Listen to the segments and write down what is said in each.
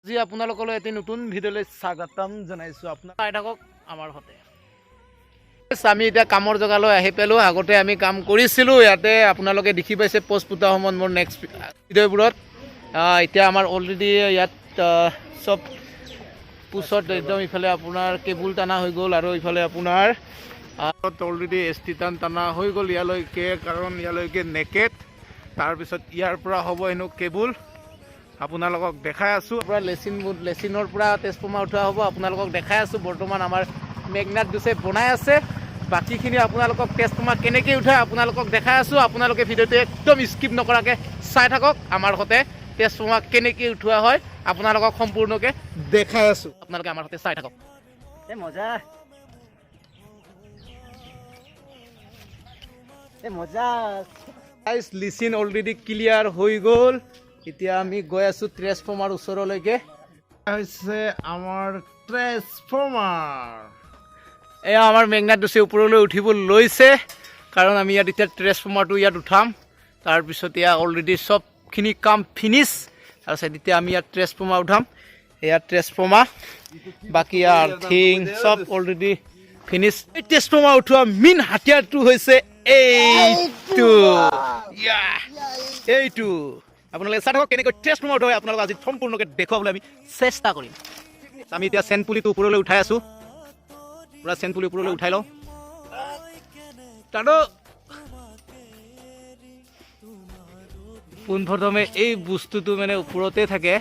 আজি আপোনালোকলৈ এটি নতুন ভিডিঅ'লৈ স্বাগতম জনাইছোঁ। আপোনাক চাই থাকক আমাৰ সতে। আমি এতিয়া কামৰ জেগালৈ আহি পালোঁ। আগতে আমি কাম কৰিছিলোঁ ইয়াতে, আপোনালোকে দেখি পাইছে পষ্ট পোতা সময়ত মোৰ নেক্সট ভিডিঅ'বোৰত। এতিয়া আমাৰ অলৰেডি ইয়াত চব পুছত একদম ইফালে আপোনাৰ কেবুল টানা হৈ গ'ল আৰু ইফালে আপোনাৰ অলৰেডি এছ টি টান টানা হৈ গ'ল ইয়ালৈকে, কাৰণ ইয়ালৈকে নেকেট। তাৰপিছত ইয়াৰ পৰা হ'ব হেনো কেবুল, আপোনালোকক দেখাই আছোঁ। পৰা লেচিন, লেচিনৰ পৰা ট্ৰেন্সফৰ্মাৰ উঠোৱা হ'ব, আপোনালোকক দেখাই আছোঁ। বৰ্তমান আমাৰ মেঘনাথ দুছে বনাই আছে। বাকীখিনি আপোনালোকক ট্ৰেন্সফৰ্মাৰ কেনেকৈ উঠায় আপোনালোকক দেখাই আছোঁ। আপোনালোকে ভিডিঅ'টো একদম স্কিপ নকৰাকৈ চাই থাকক। আমাৰ সতে ট্ৰেন্সফৰ্মাৰ কেনেকৈ উঠোৱা হয় আপোনালোকক সম্পূৰ্ণকৈ দেখাই আছোঁ। আপোনালোকে আমাৰ সতে চাই থাকক। এ মজা, এ মজা। গাইছ, লিচিন অলৰেডি ক্লিয়াৰ হৈ গ'ল। এতিয়া আমি গৈ আছোঁ ট্ৰেন্সফৰ্মাৰ ওচৰলৈকে। হৈছে আমাৰ ট্ৰেন্সফৰ্মাৰ। এয়া আমাৰ মেঘনাথ দোষী ওপৰলৈ উঠিব লৈছে, কাৰণ আমি ইয়াত এতিয়া ট্ৰেন্সফৰ্মাৰটো ইয়াত উঠাম। তাৰপিছত এয়া অলৰেডি চবখিনি কাম ফিনিছ। তাৰপিছত এতিয়া আমি ইয়াত ট্ৰেন্সফৰ্মাৰ উঠাম। এয়া ট্ৰেন্সফৰ্মাৰ, বাকী আৰ্থিং চব অলৰেডি ফিনিছ। এই ট্ৰেন্সফৰ্মাৰ উঠোৱা মেইন হাতিয়াৰটো হৈছে এইটো। ইয়া, এইটো আপোনালোকে চাই থাকক কেনেকৈ ট্ৰেন্সফৰ্মাৰ উঠোৱা হয়। আপোনালোকক আজি সম্পূৰ্ণকৈ দেখুৱাবলৈ আমি চেষ্টা কৰিম। আমি এতিয়া চেনপুলিটো ওপৰলৈ উঠাই আছোঁ। পূৰা চেনপুলি ওপৰলৈ উঠাই লওঁ। তাতো পোনপ্ৰথমে এই বস্তুটো মানে ওপৰতে থাকে।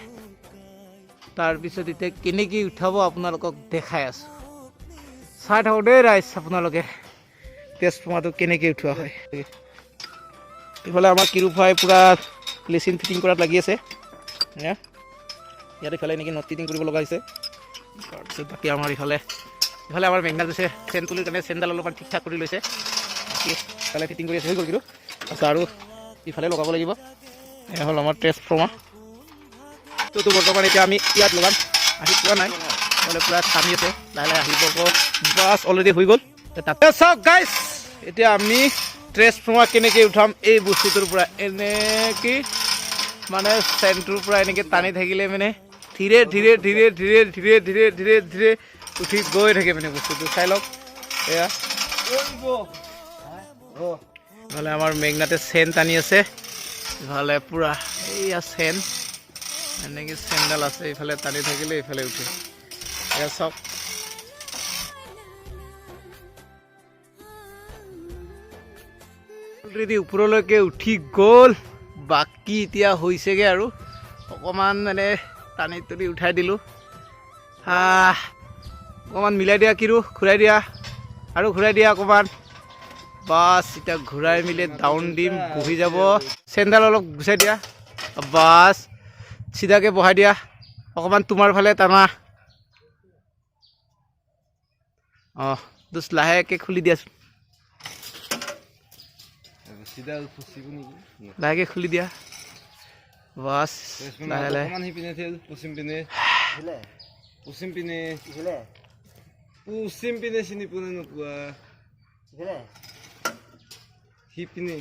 তাৰপিছত এতিয়া কেনেকৈ উঠাব আপোনালোকক দেখাই আছোঁ। চাই থাকক দেই ৰাইজ, আপোনালোকে ট্ৰেন্সফৰ্মাৰটো কেনেকৈ উঠোৱা হয়। ইফালে আমাৰ কিৰুফাই পূৰা লেচিন ফিটিং কৰাত লাগি আছে। ইয়াত ইফালে এনেকৈ not fitting কৰিব লগা হৈছে। তাৰপিছত বাকী আমাৰ ইফালে আমাৰ মেঘনাথ হৈছে চেন তুলিৰ কাৰণে চেনডাল অলপমান ঠিক ঠাক কৰি লৈছে। বাকী ইফালে ফিটিং কৰি আছে, হৈ গ'ল কিন্তু। তাৰপিছত আৰু ইফালে লগাব লাগিব। এয়া হ'ল আমাৰ ট্ৰেন্সফৰ্মাৰ। তো বৰ্তমান এতিয়া আমি ইয়াত লগাম। আহি পোৱা নাই, নহ'লে পূৰা থামি আছে, লাহে লাহে আহিব। বাছ, অলৰেডি হৈ গ'ল। তাতে চাওক গাইছ, এতিয়া আমি ট্ৰেন্সফৰ্মাৰ কেনেকৈ উঠাম। এই বস্তুটোৰ পৰা এনেকৈ মানে চেনটোৰ পৰা এনেকৈ টানি থাকিলে মানে ধীৰে ধীৰে ধীৰে ধীৰে ধীৰে ধীৰে ধীৰে ধীৰে উঠি গৈ থাকে মানে বস্তুটো। চাই লওক এয়া। ইফালে আমাৰ মেঘনাথে চেন টানি আছে। ইফালে পূৰা এইয়া চেন, এনেকৈ চেনডাল আছে, ইফালে টানি থাকিলে ইফালে উঠে। এয়া চাওক, অলৰেডি ওপৰলৈকে উঠি গ'ল। বাকী এতিয়া হৈছেগৈ আৰু অকণমান মানে টানি তুলি উঠাই দিলোঁ। অকণমান মিলাই দিয়া কিৰু, ঘূৰাই দিয়া আৰু ঘূৰাই দিয়া অকণমান। বাছ, এতিয়া ঘূৰাই মেলি ডাউন দিম, বহি যাব। চেণ্ডেল অলপ গুচাই দিয়া। বাছ, চিধাকৈ বহাই দিয়া। অকণমান তোমাৰ ফালে টানা। অঁ, দুচ লাহেকৈ খুলি দিয়াচোন। লাহেকৈ খুলি দিয়া। বাছ, লাহে লাহে। পশ্চিম পিনে, পশ্চিম পিনে, পশ্চিম পিনে চিনি পোৱা নোপোৱা? সিপিনে।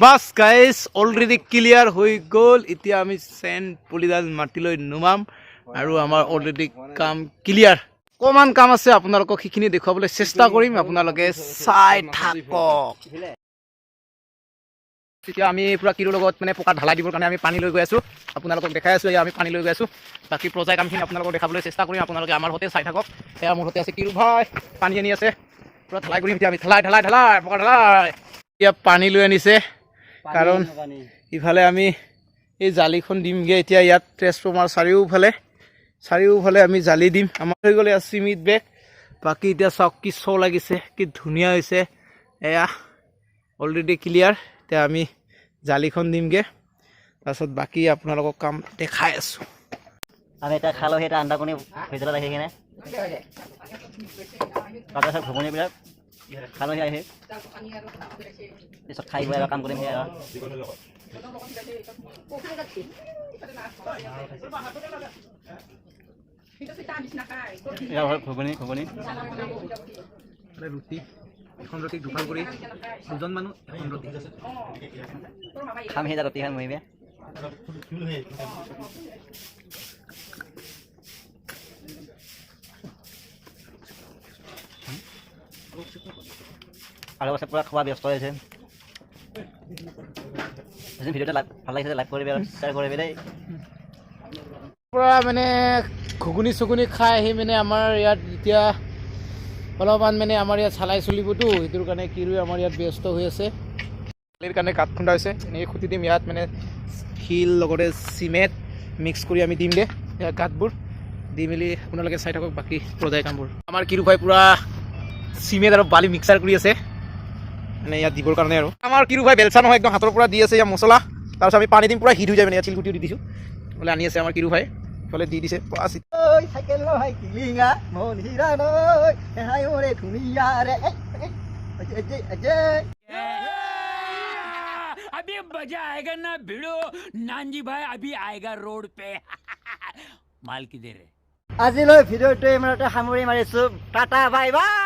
বাছ গাইছ, অলৰেডি ক্লিয়াৰ হৈ গ'ল। এতিয়া আমি চেন পুলিডাল মাটিলৈ নুমাম আৰু আমাৰ অলৰেডি কাম ক্লিয়াৰ। অকণমান কাম আছে, আপোনালোকক সেইখিনি দেখুৱাবলৈ চেষ্টা কৰিম। আপোনালোকে চাই থাকক। এতিয়া আমি পূৰা কিৰোৰ লগত মানে পকা ঢালাই দিবৰ কাৰণে আমি পানী লৈ গৈ আছোঁ। আপোনালোকক দেখাই আছোঁ, এয়া আমি পানী লৈ গৈ আছোঁ। বাকী প্ৰজাই কামখিনি আপোনালোকক দেখাবলৈ চেষ্টা কৰিম। আপোনালোকে আমাৰ সৈতে চাই থাকক। এয়া মোৰ সৈতে আছে কিৰু ভাই, পানী আনি আছে। পূৰা ঢালাই কৰিম এতিয়া আমি। ঢালাই ঢালাই ঢালাই, পকা ঢালাই। এতিয়া পানী লৈ আনিছে, কাৰণ ইফালে আমি এই জালিখন দিমগৈ এতিয়া ইয়াত। ট্ৰেন্সফৰ্মাৰ চাৰিওফালে চাৰিওফালে আমি জালি দিম। আমাৰ হৈ গ'লে চিমিট বেগ। বাকী এতিয়া চাওক কি শ্ব' লাগিছে, কি ধুনীয়া হৈছে। এয়া অলৰেডি ক্লিয়াৰ। এতিয়া আমি জালিখন দিমগৈ, তাৰপিছত বাকী আপোনালোকক কাম দেখাই আছোঁ। আমি এতিয়া খালোঁ সেই আন্দা কণী ভিতৰত আহি কিনে, তাৰপিছত ঘুগুনিবিলাক খালোঁ আহি, পিছত খাই বৈ আৰু কাম কৰিম। সেয়া ঘুগুনি ঘুগুনি ৰুটি। এখন ৰুটি দুফাল কৰি দুজন মানুহ এখন ৰুটি। খাম সেই ৰুটিখন মহিমে। আৰু আছে, পুৰা খোৱা ব্যস্ত হৈছে। যদি ভিডিঅ'টো লাইক ভাল লাগিছে, লাইক কৰিবি আৰু শ্বেয়াৰ কৰিবি দেই। পূৰা মানে ঘুগুনি চুগুনি খাই আহি মানে আমাৰ ইয়াত এতিয়া অলপমান মানে আমাৰ ইয়াত চালাই চলিবতো, সেইটোৰ কাৰণে কিৰু আমাৰ ইয়াত ব্যস্ত হৈ আছে। বালিৰ কাৰণে গাঁত খুন্দা হৈছে, এনেকৈ খুটি দিম। ইয়াত মানে শিল লগতে চিমেণ্ট মিক্স কৰি আমি দিম দে ইয়াত গাঁতবোৰ দি মেলি। আপোনালোকে চাই থাকক বাকী পৰ্যায় কামবোৰ। আমাৰ কিৰু ভাই পূৰা চিমেণ্ট আৰু বালি মিক্সাৰ কৰি আছে মানে ইয়াত দিবৰ কাৰণে। আৰু আমাৰ কিৰু ভাই বেলচা নহয়, একদম হাতৰ পৰা দি আছে ইয়াত মছলা। তাৰপিছত আমি পানী দিম, পূৰা হিট হৈ যায়। মানে ইয়াত শিলগুটিও দি দিছোঁ বোলে, আনি আছে আমাৰ কিৰু ভাই, ইফালে দি দিছে পুৰা। ঐ চাইকেল নহয় টিলিঙা মন হীৰা নৈ হাই ওৰে ধুনীয়া ৰে। अभी मजा आएगा ना भिड़ो। नानजी भाई अभी आएगा रोड पे। माल किधर है? আজিলৈ ভিডিঅ'টো ইমানতে সামৰি মাৰিছোঁ। Tata, bye bye.